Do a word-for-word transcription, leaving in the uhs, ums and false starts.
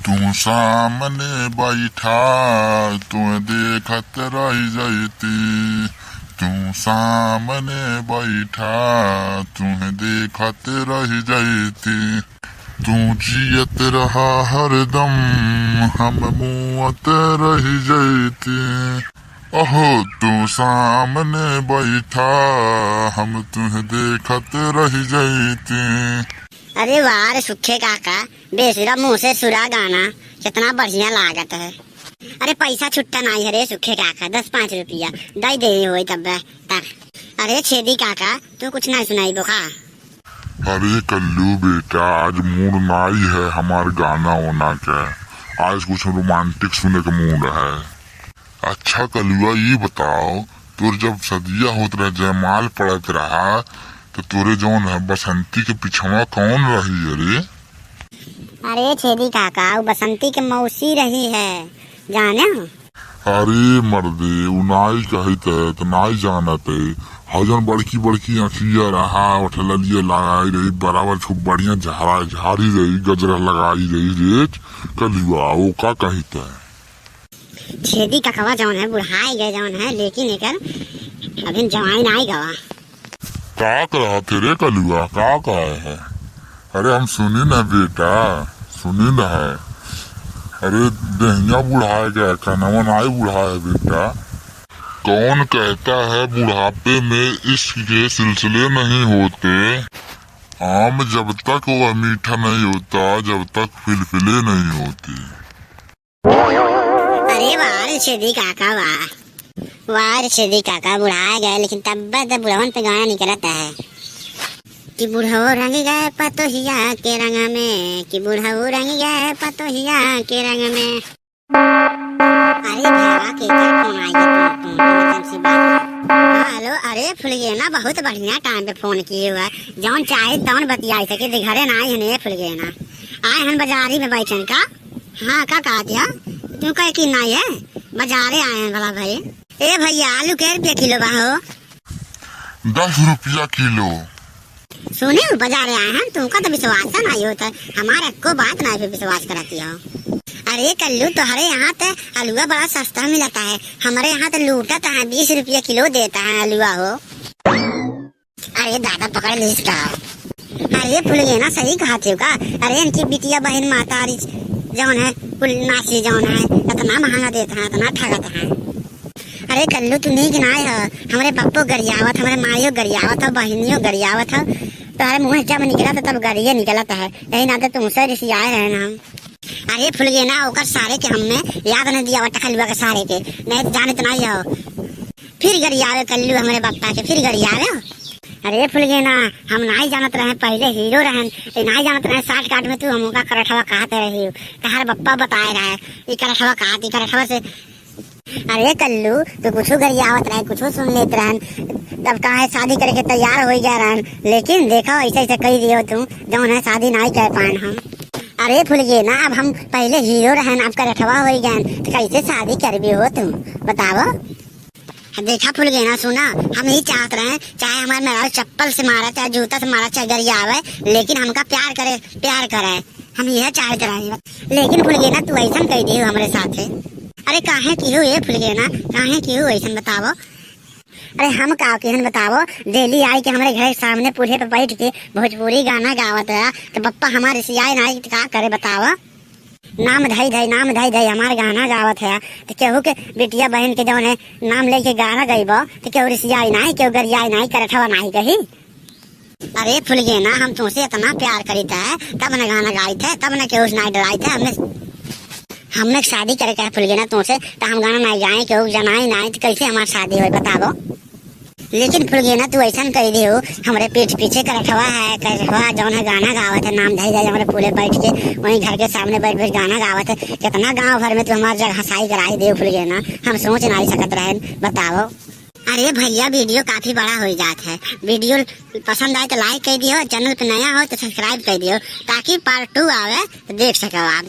तू सामने बैठा, तुहे देखत रहि जइती। तू सामने बैठा, तुहे देखत रहि जइती। तू जियत रहा हरदम, हम मुअत रहि जइती। ओहो, तू सामने बैठा, हम तुहे देखत रहि जइती। अरे वाह रे सुखे काका, बेसुरा मुँह से सुरा गाना, केतना बढ़िया लागत है। अरे पैसा छुट्टा नाहीं है रे सुखे काका, दस पाँच रुपया दइ देहे होई तब तक। अरे छेदी काका, तू कुछ नाहीं सुनाइबो का? अरे कल्लू बेटा, आज mood नाहीं है हमार गाना वाना के, आज कुछ romantic सुने के mood है। अच्छा कलुआ, ई बताओ, तोर जब सदिया होत रहे, जयमाल पड़त रहा, तो तोरे जौन है बसंती के पिछवा कौन रही अरे? अरे छेदी काका, उ बसंती के मौसी रही है, जाने हो? अरे मर्दे, उ नाई कहित है, तो नाई जानत है। हौ जौन बड़की बड़की आँखिया रहा, ओठ ललिया लगाई रही, बराबर खूब बढ़िया झारा झारी रही, गजरा लगाई रही रे कलुआ, ओका कहित है। छेदी ककवा जौन है, बुढ़ाए गए जौन है, लेकिन एकर अभिन जवाइन आइ गवा। का कहत है रे कलुआ, का कहे है? अरे हम सुनी न बेटा, सुनी न है। अरे देहिया बुढ़ाए गए, कनवा नाई बुढ़ाए बेटा। कौन कहता है बुढ़ापे में इश्क के सिलसिले नहीं होते? आम जब तक वह मीठा नहीं होता, जब तक फिलफिले नहीं होते। अरे वाह रे छेदी काका, वाह। वाह रे छेदी काका, बुढ़ा गए, लेकिन तब तो बुढ़वन पे गाना निकलता है कि बुढ़ऊ रंग गए पतोहिया के रंग में, कि बुढ़ऊ रंग गए पतोहिया के रंग में। अरे भैया, के, के फोन आई है? तुम, तुम, तुम, तुमसे बात है। हाँ, हेलो, अरे फुलगेना, बहुत बढ़िया टाइम पे फोन किए हुआ है। जौन चाहे तौन बतियाई सके, घरे ना आई हन, ए फुलगेना। आए हन बाजारी में बैठन का? हाँ, का कहत है? तू कहे कि नाई है? बाजारे आए हैं भला भाई। ए भैया, आलू कै रुपया किलो बा हो? दस रुपया किलो। सुने, बाजारे आए हैं, तुमका तो विश्वास नाई होता है, हमारे को बात नाई पे विश्वास कराती हो। अरे कल्लू, तोहरे यहाँ तो अलुआ बड़ा सस्ता मिलता है, हमारे यहाँ तो लूटत है, बीस रुपया किलो देता है अलुआ हो। अरे दादा, पकड़ लीस का? अरे फुलगेना, सही कहत हो का? अरे इनकी बिटिया बहन मातारी जौन है, कुल नासी जौन है, इतना महंगा देत है, इतना ठगत है। अरे कल्लू, तू नीक नाय हो, हमरे पप्पो गरियावत, हमरे माइयो गरियावत हो, बहिनियो गरियावत हो, तोहरे मुँह जब निकलत है तब गरिये निकलत है, यही नाते तुमसे रिसियाए रहे ना हम। अरे फुलगेना, ओकर सारे के हमें याद नहीं दिया, टकलुआ के सारे के, नहीं तो जानत नहीं हो। फिर गरियावे कल्लू हमरे बप्पा के, फिर गरियावे। अरे फुलगेना, हम नाई जानत रहे, पहले हीरो रहन, ए नाई जानत रहे, शॉर्टकट में तू हमका करठवा कहत रही, तहार बप्पा बताए रहे, ई करठवा कहत, ई करठवा से। अरे कल्लू, तू कुछ गरियावत रहे, कुछ सुन लेत रहन, तब काहे शादी करे के तैयार हो गया रहन, लेकिन देखो ऐसे ऐसे कही दियो तू, जौन है शादी नाई कर पान हम। अरे फुलगेना, अब हम पहले हीरो रहन, अब करठवा हो गए, तो कैसे शादी करबी हो तू, बताओ। देखा फुलगेना, सुना, हम यही चाहत रहे, चाहे हमारे मेहरारू चप्पल से मारा, चाहे जूता से मारा, चाहे गरियावे, लेकिन हमका प्यार करे, प्यार करे, हम यह चाहत रहे। लेकिन फुलगेना, तू ऐसन कह दे हमरे साथे। अरे काहे की हो ये फुलगेना, काहे की हो ऐसन बतावो? अरे हम का केहन बतावो, डेली आई के हमरे घर के सामने पूल्हे पे बैठ के भोजपुरी गाना गावत है, तो पप्पा हमारे सियाए ना आई तो का करे बतावो? नाम धई धई, नाम धई धई हमार गाना गावत है, तो केहू के बिटिया बहन के जौन है नाम लेके गाना गइबो, तो केहू रिसियाई नाही, केहू गरियाई नाही, करठवा नाही कही। अरे फुलगेना, हम तुमसे इतना प्यार करीत है, तब न गाना गाइत है, तब न केहू से नाही डराइत है। हमने, हमने शादी करे के है फुलगेना तुमसे, तो हम गाना नाही गाए, केहू जनाई नाही, तो कैसे हमार शादी होई बतावो? लेकिन फुलगेना, तू ऐसन कह दे हो, हमरे पीठ पीछे करठवा है, करठवा जौन है गाना गावत है, नाम धई धई हमरे पूल्हे बैठ के, वहीं घर के सामने बैठ बैठ गाना गावत है। कितना गांव भर में तू हमार जगहंसाई कराई दे फुलगेना, हम सोच नाही सकत रहन, बताओ। अरे भैया, वीडियो काफी बड़ा हो जात है, वीडियो पसंद आए तो like कर दियो, चैनल पे नया हो तो subscribe कर दियो, ताकि part two आवे तो देख सको आप।